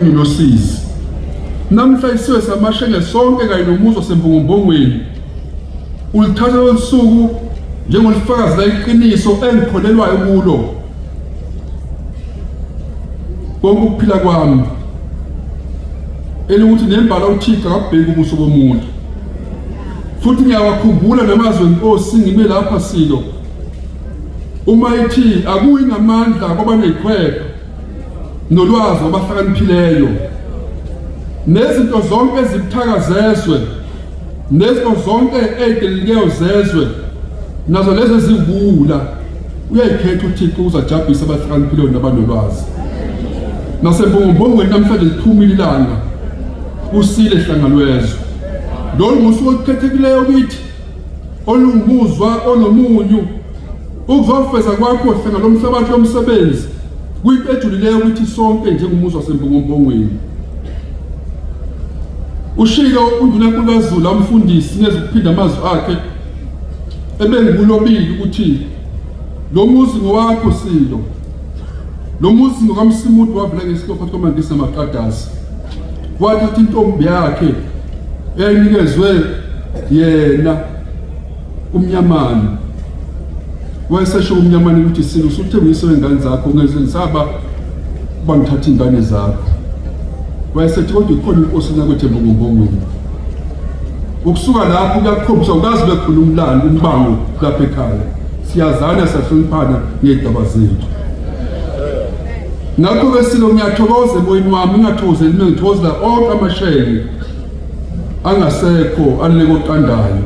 Nosizi. Namhla isiwe samaShenge sonke kanye nomuzi waseMbongombongweni ulithatha lolu suku njengolufakazela iqiniso engikholelwayo kulo konke ukuphila kwami elokuthi nembala uThixo akabheki ubuso bomuntu futhi ngiyawakhumbula namazwi enkosi ngime lapha silo uma ithi akuyi ngamandla kwabanekhwepha nolwazi wabahlakaniphileyo nezinto zonke ezibuthaka zezwe nezinto zonke ey'deleleyo zezwe nazo lezo eziwubuwula uyayikhetha uThixo ukuze ajabhise abahlakaniphileyo nabanolwazi. Nasembongombongweni namhlanje liphumile ilanga kusile hlanga lwezwe. Lolu ngusuku olukhethekileyo kithi olungumuzwa onomunyu ukuzofeza kwakho hlanga lomhlabathi lomsebenzi kuyinto ejulileyo ukuthi sonke njengomuzwa wasembongombongweni. Ushilo uNdunankulu kaZulu umfundisi ngezukuphinda amazwi akhe ebengulobile ukuthi lo muzi ngowakho Silo, lo muzi ngokaMsimudu wavela ngesilo phakathi kwamaNgisi namaqadasi, wathatha intombi yakhe eyayinikezwe yena uMnyamane, wayesesho uMnyamane ukuthi Silo usuthengise wengane zakho ngeze ngisaba uba ngithatha iy'ngane zakho. Wayesethi kodwa ikhona inkosi nakwethu eMbongombongweni. Ukusuka lapho kuyakukhombisa ukazi bekhona umlando umbango lapha ekhaya. Siyazana siyahloniphana ngey'gaba zethu. Ngakho-ke Silo ngiyathokoza emoyeni wami ngingathokozeli mina ngithokozela onke amashenge angasekho alele koqandayo.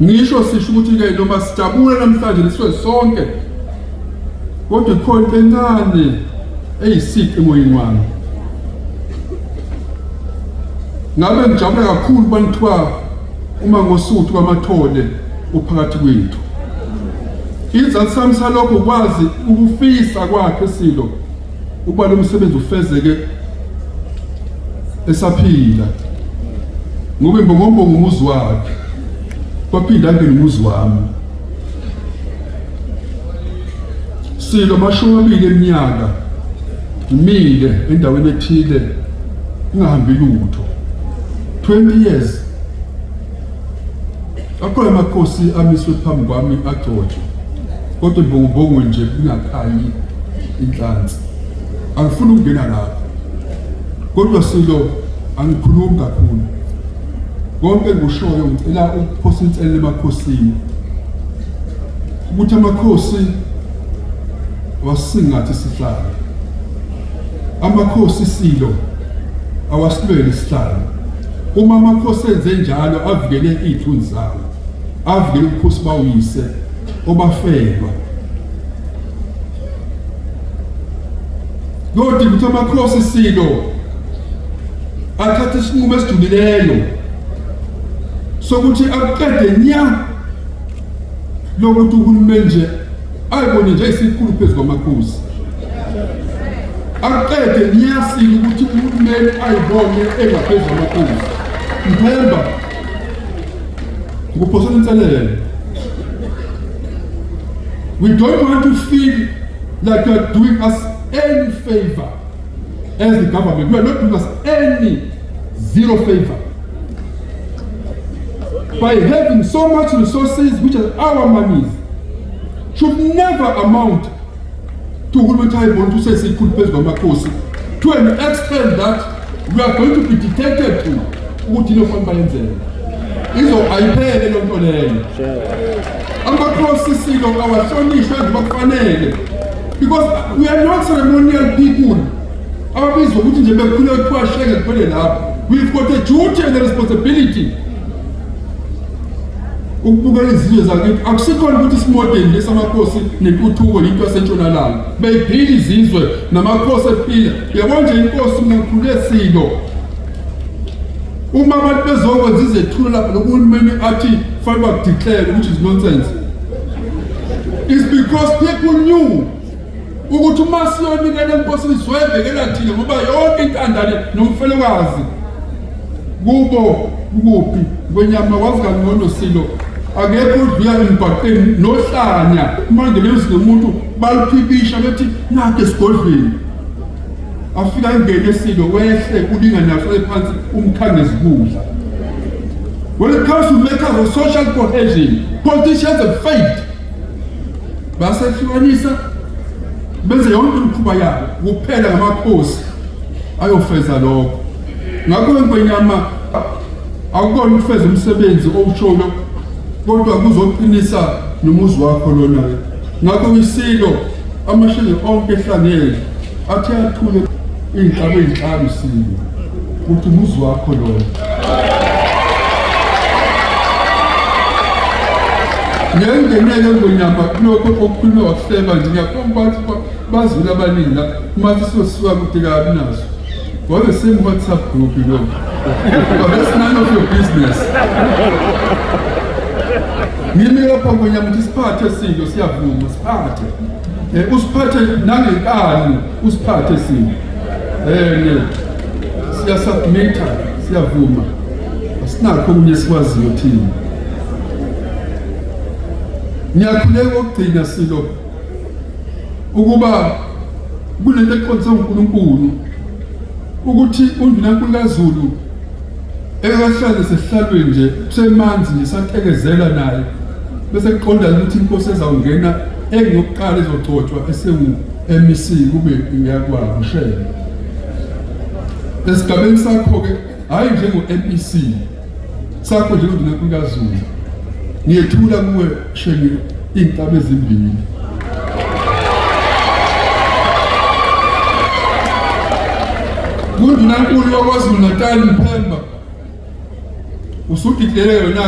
Ngisho sisho ukuthi-ke noma sijabule namhlanje liswe sonke kodwa ikhona into encane eyisici emoyeni wami. Ngabe ngijabula kakhulu banithiwa uma ngosuthu kwamathole uphakathi kwethu. Isizathu sami salokho ukwazi ukufisa kwakhe Silo ukuba lo msebenzi ufezeke esaphila ngoba imbongombongo umuzi wakhe kwaphinda angene umuzi wami. Silo 20 eminyaka ngimile endaweni ethile kungahambi lutho 20 years akhona amakhosi amiswe phambi kwami agcotshwe kodwa imbongobongo nje kungakhanyi inhlansi angifuni ukungena lapho kodwa Silo angikhulumi kakhulu konke engikushoyo ngicela ukuphosa inselelo emakhosini ukuthi amakhosi wasingathi sihlalo amakhosi Silo awasilwele isihlalo uma amakhosi enze njalo avikele iy'thunzi zawo avikele ubukhosi bawuyise obafelwa kodwa ukuthi amakhosi Silo athathe isinqumo esijulileyo sokuthi akuqede nya lokuthi uhulumeni nje ayibone nje isikhulu phezu kwamakhosi akuqede nya Silo ukuthi uhulumeni ayibone engaphezu kwamakhosi. Mphemba ngikuphosela inselelo. We don't want to feel like you are doing us any favor as the government. You are not doing us any zero favor by having so much resources, which are our monies, should never amount to uhulumeni ayibona ukuthi usesikhulu phezu kwamakhosi to an extent that we are going to be dictated to ukuthi into ofanele bayenzele izo ayiphele loo nto leyo. Amakhosi Silo awahlonishwe njengoba kufanele because we are not ceremonial people ababizwa ukuthi nje bekhule kuthiwa Shenge kuphele lapho. We've got a duty and a responsibility ukubukela izizwe zakithi. Akusikhona ukuthi isimodeni lesamakhosi nentuthuko yinto yasentshonalanga beyiphila izizwe namakhosi ephila. Yabo nje inkosi mina ngikhule Silo uma abantu bezokwenza izethulo lapho lokuhulumeni athi fanele bakudeclare, which is nonsense, is because people knew ukuthi uma siyonikela enkosini sizoyibhekela thina ngoba yonke intandane nomfelokazi kubo kukuphi kwenyama wazi kangcono Silo akekho odlula emgwaqeni nohlanya uma ngene emzini womuntu baluphibisha bethi nakho esigodlweni. Afika angene esilo wehle ulinga naso phansi umkhange zikudla. When it comes to matters of social cohesion, politicians have failed. Basehlukanisa benze yonke imikhuba yabo kuphela ngamakhosi ayofeza lokho. Ngakho Ngwenyama akukona ukufeza umsebenzi owushoyo kodwa kuzoqinisa nomuzi wakho lona. Ngakho isilo amashenge onke ehlangene athe athule iy'nhlabo ey'nhlanu silo ukuthi umuzi wakho lona. Ngengenele Ngwenyama kulokho okukhulunywa wakuhleba nje ngiyakhomba ukuthi bazwile abaningi la uma sisosuka kude kabi naso. What the same WhatsApp group, you know. But that's none of your business. Ngimi lapha Ngwenyama ukuthi siphathe silo siyavuma siphathe. Eh usiphathe nangenkani usiphathe silo. Eh ne. Siya submit siyavuma. Asinakho okunye esikwaziyo thina. Ngiyakhuleka okugcina silo ukuba kunento eqondiswe uNkulunkulu ukuthi uNdunankulu kaZulu ekahlale sesihlalweni nje kusemanzi nje satekezela naye bese kuqonda ukuthi inkosi ezawungena engiyokuqala ezogcotshwa esewu-MEC kube iyakwabo shele esigabeni sakho-ke hhayi njengo-MEC sakho njengoNdunankulu kaZulu ngiyethula kuwe Shenge iy'nkabi ezimbili. KuNdunankulu waKwaZulu Natal Mphemba usudidlele yona.